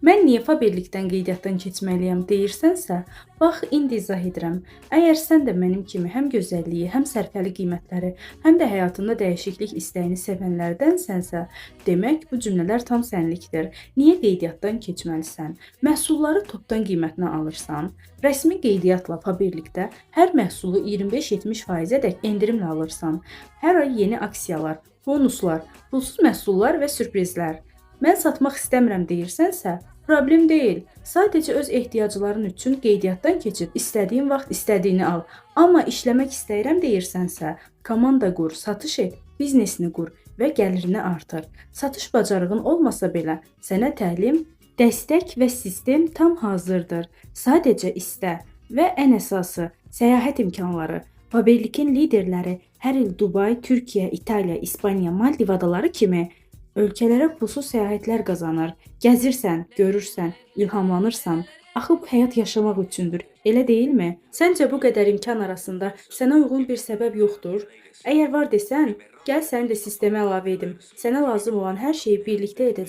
Mən niyə Faberlikdən qeydiyyatdan keçməliyəm deyirsənsə, bax indi izah edirəm. Əgər sən də mənim kimi həm gözəlliyi, həm sərfəli qiymətləri, həm də həyatında dəyişiklik istəyini sevənlərdənsənsə, demək bu cümlələr tam sənlikdir. Niyə qeydiyyatdan keçməlisən? Məhsulları topdan qiymətinə alırsan. Rəsmi qeydiyyatla Faberlikdə hər məhsulu 25-70%-ədək endirimlə alırsan. Hər ay yeni aksiyalar, bonuslar, pulsuz məhsullar və sürprizlər. Mən satmaq istəmirəm deyirsənsə, problem deyil. Sadəcə öz ehtiyacların üçün qeydiyyatdan keçib istədiyin vaxt istədiyini al. Amma işləmək istəyirəm deyirsənsə, komanda qur, satış et, biznesini qur və gəlirini artır. Satış bacarığın olmasa belə, sənə təlim, dəstək və sistem tam hazırdır. Sadəcə istə və ən əsası səyahət imkanları. Faberlikin liderləri hər il Dubay, Türkiyə, İtaliya, İspaniya, Maldiv adaları kimi ölkələrə pulsuz səyahətlər qazanır. Gəzirsən, görürsən, ilhamlanırsan. Axı bu həyat yaşamaq üçündür, elə deyilmi? Səncə bu qədər imkan arasında sənə uyğun bir səbəb yoxdur? Əgər var desən, gəl səni də sistemə əlavə edim. Sənə lazım olan hər şeyi birlikdə edəcəyik.